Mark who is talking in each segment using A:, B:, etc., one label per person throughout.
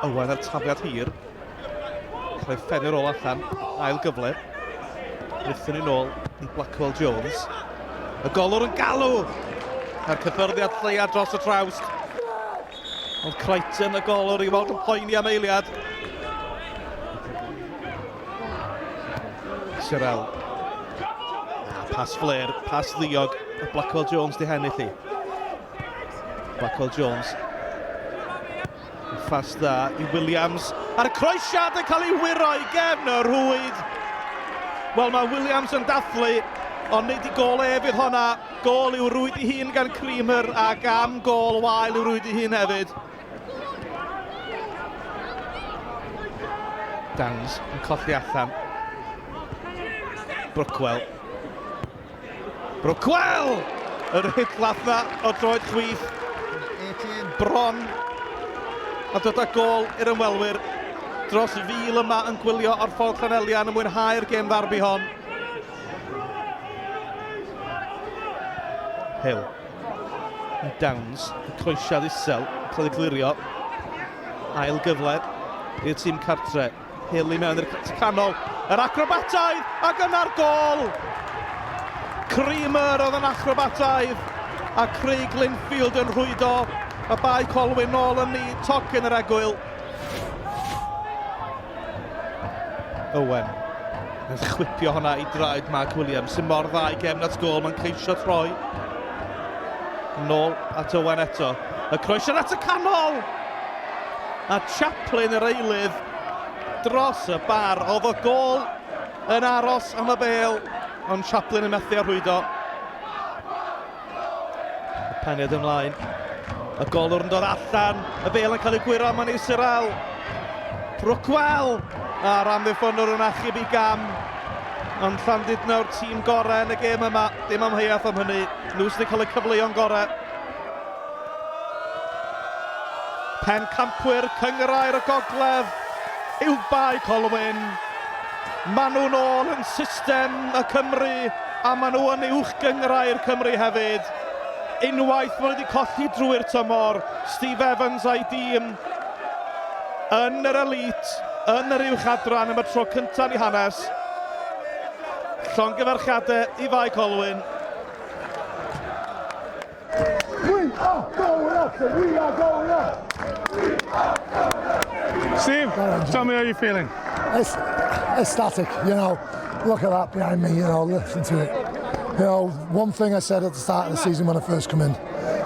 A: Owen ar tafliad hir. Cael ei phenio'r ôl allan. Ail gyfle. Wrthyn ni'n ôl i Blackwell Jones. Y golwr yn galw! A'r cyffyrddiad lleia dros y trawst. Ond Crichton y golwr i weld yn poeni am eiliad. Sirel. Pas flair, pas ddiog. A Blackwell Jones di hennill i. Blackwell Jones. Ffas dda i Williams. A'r croesiad yn cael ei wyro i gefn y rhwyd. Wel, mae Williams yn dathlu, ond nid i gôl e fydd honna. Gôl i'w rwyd i hun gan Creamer ac am gôl wael i'w rwyd i hun hefyd. Downs yn colli allan. Brookwell. Brookwell! Yr hidlath na o droed chwith. Bron a dod â gôl i'r ymwelwyr. Dros fil yma yn gwylio o'r ffordd Llanelian yn mwynhau'r gêm ddarbi hon. Hill. I Downs. Y croesiad isel. Cael ei glirio. Ail gyfle i'r tîm cartre. Hill i mewn i'r canol. Yr acrobataidd ac yna'r gol! Creamer oedd yn acrobataidd a Craig Linfield yn rhwydo y Bae Colwyn nôl yn ni tocyn yr egwyl. Owen yn chwipio hwnna i draed Mark Williams sy'n mor dda i gefn at gol, mae'n ceisio troi. Nôl at Owen eto. Y croesiad at y canol! A Chaplin yr eilydd dros y bar. Oedd y gol yn aros am y bel, ond Chaplin yn methu â rhwydo. Y peniad ymlaen. Y golwr yn dod allan. Y bel yn cael ei gwyro am Israel. Brookwell! A'r amddiffynnwr yn achub i gam. Ond Llandudno'r tîm gorau yn y gêm yma. Dim amheuaeth am hynny. Nhw sydd wedi cael y cyfleon gorau. Pencampwyr Cynghrair y Gogledd yw Bae Colwyn. Maen nhw'n ôl yn system y Cymru a maen nhw yn uwch gynghrair Cymru hefyd. Unwaith maen nhw wedi colli drwy'r tymor, Steve Evans a'i dîm yn yr elite, yn yr uwch adran am y tro cyntaf yn ei hanes. Llongyfarchiadau i Fae Colwyn.
B: We are going up, we are going up. We are going up.
C: Steve, tell me how you're feeling.
B: It's ecstatic, you know. Look at that behind me, you know, listen to it. You know, one thing I said at the start of the season when I first come in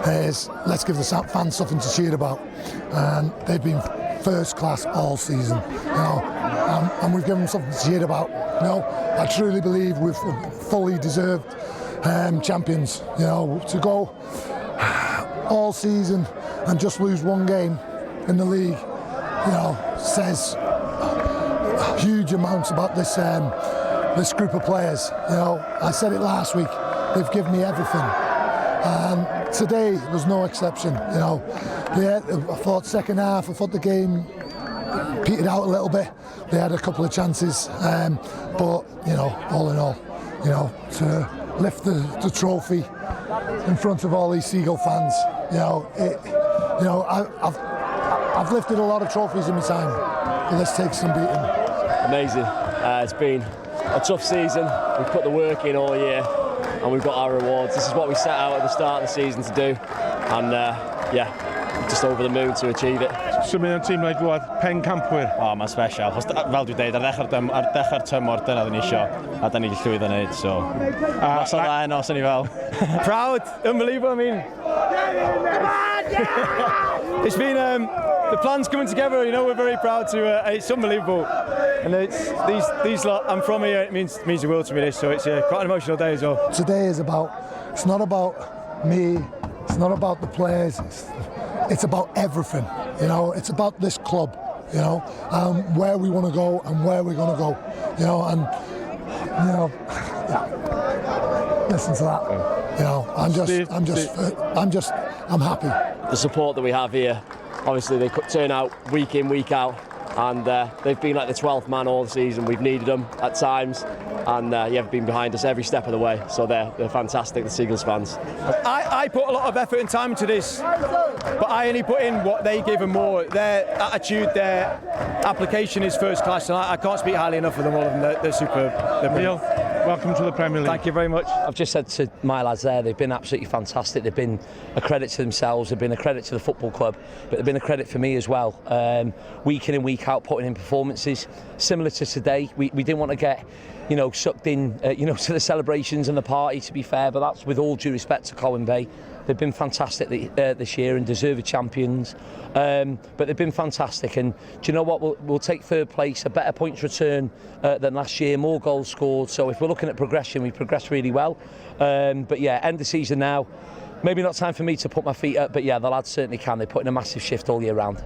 B: is let's give the fans something to cheer about. And they've been first class all season, you know, and we've given them something to cheer about. You know, I truly believe we've fully deserved champions. You know, to go all season and just lose one game in the league, you know, says huge amounts about this this group of players. You know, I said it last week, they've given me everything. And today was no exception, you know. Yeah, I thought second half, I thought the game petered out a little bit. They had a couple of chances, but, you know, all in all, you know, to lift the trophy in front of all these Seagull fans, you know, I've lifted a lot of trophies in my time, but this takes some beating.
D: Amazing. It's been a tough season. We've put the work in all year and we've got our rewards. This is what we set out at the start of the season to do, and yeah, just over the moon to achieve it.
C: Symud o'n tîm i glwad pencampwyr.
E: O, mae'n special. Os, fel dwi'n deud, ar dechrau'r tymor, dyna ddyn ni isio, a da ni wedi llwyddo wneud, so... Noson dda heno, sy'n ni fel.
F: Proud, unbelievable, I mean... It's been, the plan's coming together, you know, we're very proud to, it's unbelievable. And it's, these lot, I'm from here, it means the world to me this, so it's quite an emotional day as well.
B: Today is about, it's not about me, it's not about the players, it's about everything, you know, it's about this club, you know, where we want to go and where we're going to go, you know, and, you know, yeah, listen to that, you know, I'm happy.
D: The support that we have here, obviously they turn out week in, week out. And they've been like the 12th man all the season. We've needed them at times, and yeah, they've been behind us every step of the way. So they're fantastic, the Seagulls fans.
F: I put a lot of effort and time into this, but I only put in what they give and more. Their attitude, their application is first class, and I can't speak highly enough of them, all of them. They're superb. They're
C: Neil,
F: brilliant.
C: welcome to the Premier League.
F: Thank you very much.
G: I've just said to my lads there, they've been absolutely fantastic. They've been a credit to themselves, they've been a credit to the football club, but they've been a credit for me as well. Week in and week out, putting in performances similar to today. We didn't want to get sucked in to the celebrations and the party, to be fair, but that's with all due respect to Colwyn Bay. They've been fantastic this year and deserve champions. But they've been fantastic, and do you know what? We'll take third place, a better points return than last year, more goals scored. So if we're looking at progression, we've progressed really well. But yeah, end of season now. Maybe not time for me to put my feet up, but yeah, the lads certainly can. They put in a massive shift all year round.